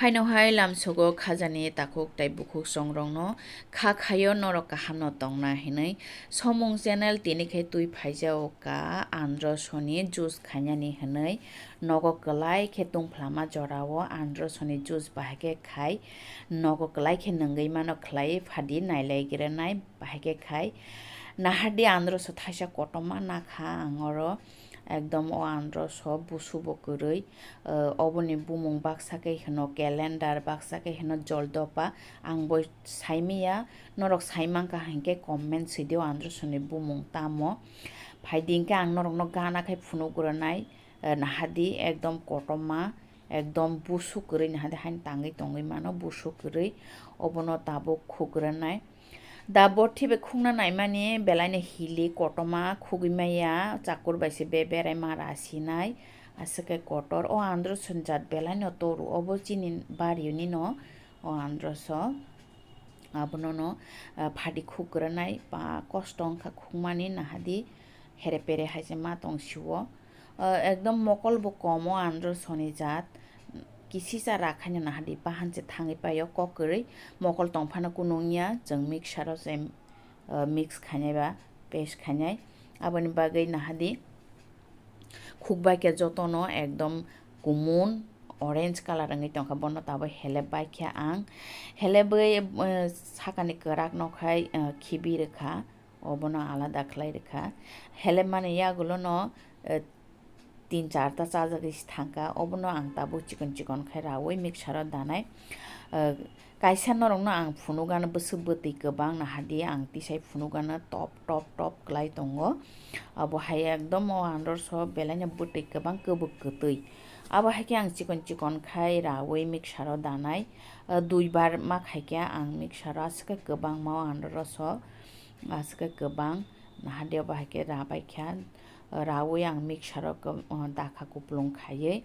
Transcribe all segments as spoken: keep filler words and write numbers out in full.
Haino hai lamsogo khajani takhuk tai bukhuk songrokno kha khaio norok kahamno tongna hinwi. Somung channel tini khe twi phaijao ka androsoni juice khainani hinwi. Nogo kwlai khe tungphlama jorao androsoni juice bahai khe khai. Nogo kwlai khe nwngwi mano khlai phadi nailai grenai bahai khe khai. Nahardi androso thaisa kotorma nakha ang oro. Ekdom o androso busubo kwrwi. Eh, oboni bumung baksa khe hino calendar, baksa khe hino joldopa. Ang bo saimaya, norok saimangkha hinkhe comment swidio androsoni bumung tamo. Phaidi hinkhe ang norokno gana khai phunuk granai, eh, nahardi ekdom kotorma, ekdom busuk kwrwi nahardi haino tangwi tongwi mano busuk kwrwi. Obono tabuk khuk granai. Da borthi bai khukna naimani belaino hili kotorma khugwi maya, chakur bai se be berai ma rasinai, aswk khe kotor. O androson jat belaino toru, obo chini bario nino o androso. Abono no, ah, phadi khuk granai, ba kosto wngkha khukmani, nahardi here pere hai se ma tong sio. Ah, ekdom mokol bo kom o androsoni jat. Kisisa rakhaino nahardi bahan se thangwi paio kok kwrwi. Mokol tongphano kunu wngya, chwng mixer o se, ah, mix khainai ba paste khainai. Aboni bagwi nahardi khukbai khe jotono ekdom kumun orange colour wngwi tongkha, bono tabuk helep bai khe ang. Helebwi, ah, sakani kwrak no khai, ah, khibi rwkha. Obono alada khlai rwkha. Helemani yagulono, eh, tin charta chajagwi se thangkha. Obono ang tabuk chikon chikon khai raui mixer o danai. Eh, kaisa norokno ang phunukgano bwswk bwtwi kwbang nahardi, ang tisai phunukgano top top top klai tongo. Abo hai ekdom o androso belaino bwtwi kwbang kwbwk kwtwi. Abo hai khe ang chikon chikon khai raui mixer o danai. Eh, duibar ma khai khe ang mixer o aswk khe kwbangma o androso. Aswk khe kwbang, nahardi obo hai khe rabai kha, raui ang mixer o khe, uh, dakha kuplung khaiwi.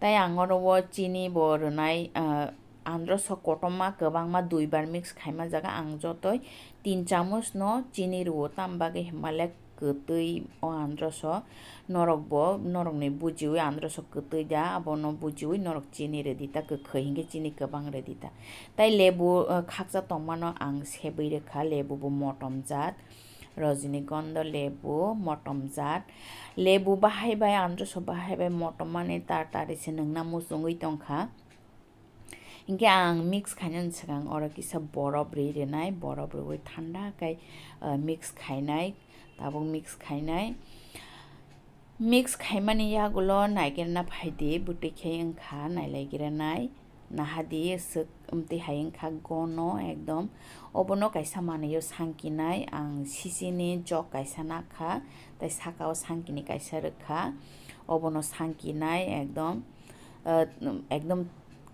Tai ang oro o chini bo rwnai, uh, androso kotorma kwbangma duibar mix khaima jaga ang jotoi tin chamuch no chini rwo, tam bagwi hwnba le kwtwi o androso. Norok bo, norokni bujiwi androso kwtwi da, abono bujiwi norok chini rwdi ta, kwkhwi hinkhe chini kwbang rwdi ta. Tai lebu, uh, khaksa tongmano ang sebwi rwkha, lebu bo motom jat, rojinigondo lebu motom jat. Lebu bahai bai, androso bahai bai motom mani tar tari se nwngna muchungwi tongkha. Hinkhe ang mix khainani swkang oro kisa borof rwi rwnai, borof rwi thanda khe, uh, mix khainai, tabuk mix khainai. Mix khaimani yagulo naigerna phaidi, bwtwi khe wngkha nailaigiranai. Nahardi swk, amtwi hai wngkha gono ekdom. Obono kaisa manwi o sangkinai, ang sisini jok kaisa nakha, tai saka o sangkini kaisa rwkha. Obono sangkinai ekdom, ah, ekdom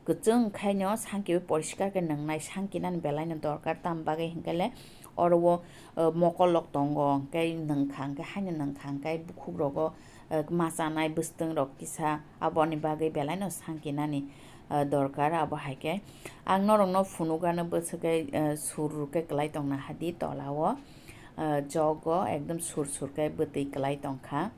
kwchwng khaino sangkiwi poriskar khe nwngnai, sangkinani belaino dorkar, tam bagwi hinkhe le oro o, ah, mokol rok tongo, hinkhe nwngkha, hinkhe haino nwngkha, hinkhe bukhuk rogo, ah, ma chanai bwswtwng rok kisa, aboni bagwi belaino sangkinani, ah, dorkar. Abo hai khe ang norokno phunukgano bwswk khe, ah, sur khe kwlai tongna hadi tola o, ah, jok o ekdom sur sur khe bwtwi kwlai tongkha.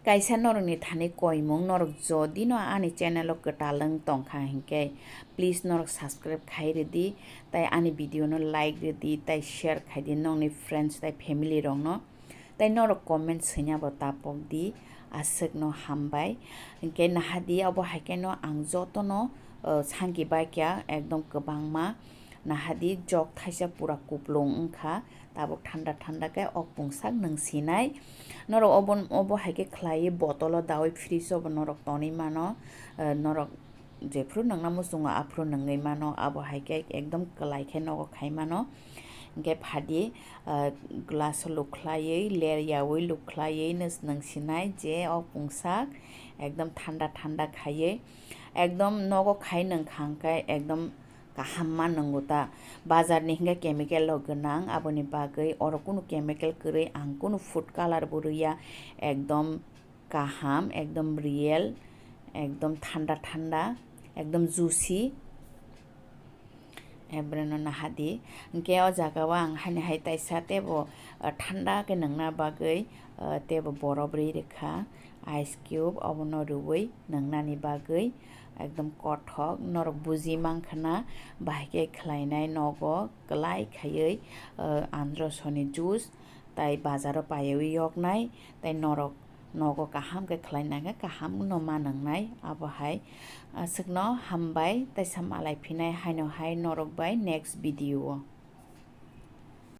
Kaisa norokni thani koimung, norok jodi no ani channel o kwtal wng tongkha hinkhe, please norok subscribe khai rwdi, tai ani video no like rwdi, tai share khaidi nokni friends tai family rokno, tai norok comment swina bo tapok di, aswk no hambai. Hinkhe nahardi, obo hai khe no ang joto no, uh, sangki bai kha ekdom kwbangma. Nahardi jok thaisa pura kuplung wngkha, tabuk thanda thanda khe ok pungsak nwng sinai. Norok obo, obo hai khe khlaiwi botolo daui fridge o bo norok tonwi mano, eh, norok jephru nwngna muchungo aphuru nwngwi mano, abo hai khe ekdom kwlai khe nogo khai mano. Hinkhe phadi, eh, glass o lukhlaiwi, ler yaui lukhlaiwi nws-, nwng sinai je ok pungsak ekdom thanda thanda khaiwi ekdom nogo khai nwng kha hinkhe ekdom kaham ma nwngo ta. Bazar ni hinkhe chemical rok gwnang, aboni bagwi oro kunu chemical kwrwi ang kunu food color bo rwya, ekdom kaham, ekdom real, ekdom thanda thanda, ekdom juicy. Ebreno nahadi. Hwnkhe o jaga o ang haino hai taisa teibo, ah, thanda khe nwngna bagwi, ah, teibo borof rwi rwkha. Ice cube obono rwui nwngnani bagwi ekdom kothok norok buji mankha na, bahai khe khlainai nogo kwlai khaiwi, ah, androsoni juice tai bazaro paiwi yoknai, tai norok nogo kaham khe khlai nangkhe kaham no ma nwngnai. Abohai, ah, aswkno hambai tei sa malai phinai haino hai norok bai next video o.